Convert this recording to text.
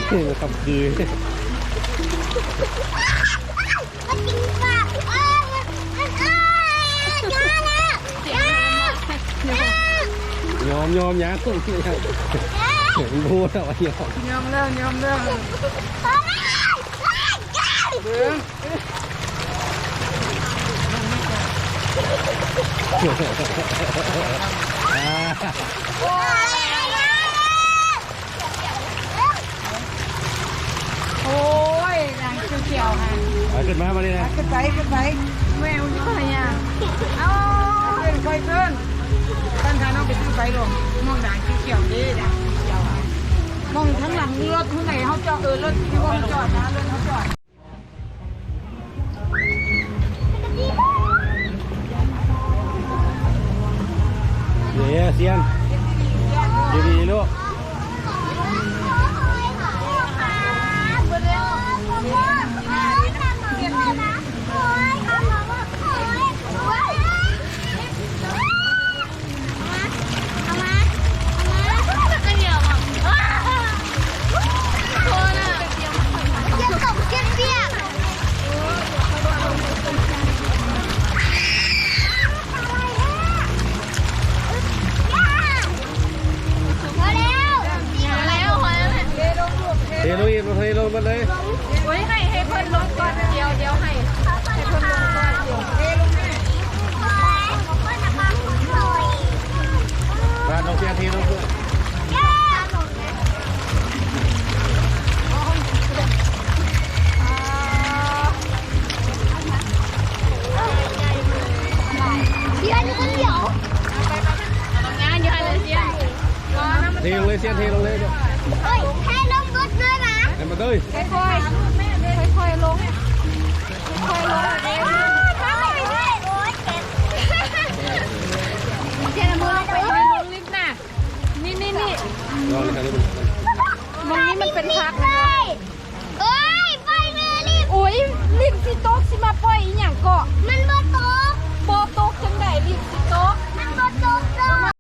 ເອີ ມັນຂັບຄື ມັນກິນປາ ເອີ ມັນ ມັນ ເອີ ຍອມ ຍອມ ຍອມ ຍອມ ຍອມ ຍອມ ຍອມ ຍອມ ຍອມ ຍອມແລ້ວ ຍອມ ຍອມແລ້ວ ຍອມແລ້ວ ຍອມແລ້ວ ເບິ່ງ ໂອ້ຍ ດ່າງຂຽວໆຫັ້ນ ເອົາຂຶ້ນມາບັດນີ້ນະ ຂຶ້ນໄປ ຂຶ້ນໄປ ແມ່ມັນຢູ່ຫັ້ນຫຍັງ ເອົາ ຂຶ້ນ ຄ່ອຍຂຶ້ນ ຕອນຖ້ານ້ອງໄປຊື້ໄຟລົງ ໝ່ອງດ່າງຂຽວໆເດ້ ດ່າງຂຽວໆ ໝ່ອງທາງຫຼັງລົດ ທາງໃດເຮົາຈອດ ເອີ ລົດທີ່ເຮົາຈອດນະ ລົດເຮົາຈອດ. ເດ້ ຊຽນ ດີໆ ລູກ ເທລົງອີກ ເທລົງໝົດເລີຍ ໂອ້ຍ ໃຫ້ ໃຫ້ເພິ່ນລົງກ່ອນ ດຽວ ດຽວໃຫ້ ໃຫ້ເພິ່ນລົງກ່ອນ ບາດ ນ້ອງເຊຍເທລົງເພື່ອນ ເທລົງເລີຍ ເຊຍ ເທລົງເລີຍ ເອີຍ ເທລົງລົດເລີຍນະ ໃຫ້ມາເດີ ຄ່ອຍໆ ຄ່ອຍໆລົງ ຄ່ອຍໆລົງ ເຊຍ ເອົາມືລົງໄປ ຄ່ອຍໆລົງລິບນະ ນີ້ໆໆ ລອງ ໝ່ອງນີ້ມັນເປັນຜັກນະ ເອີຍ ປ່ອຍມືລິບ ໂອ້ຍ ລິບຊິຕົກ ຊິມາປ່ອຍອີ່ຫຍັງເກາະ ມັ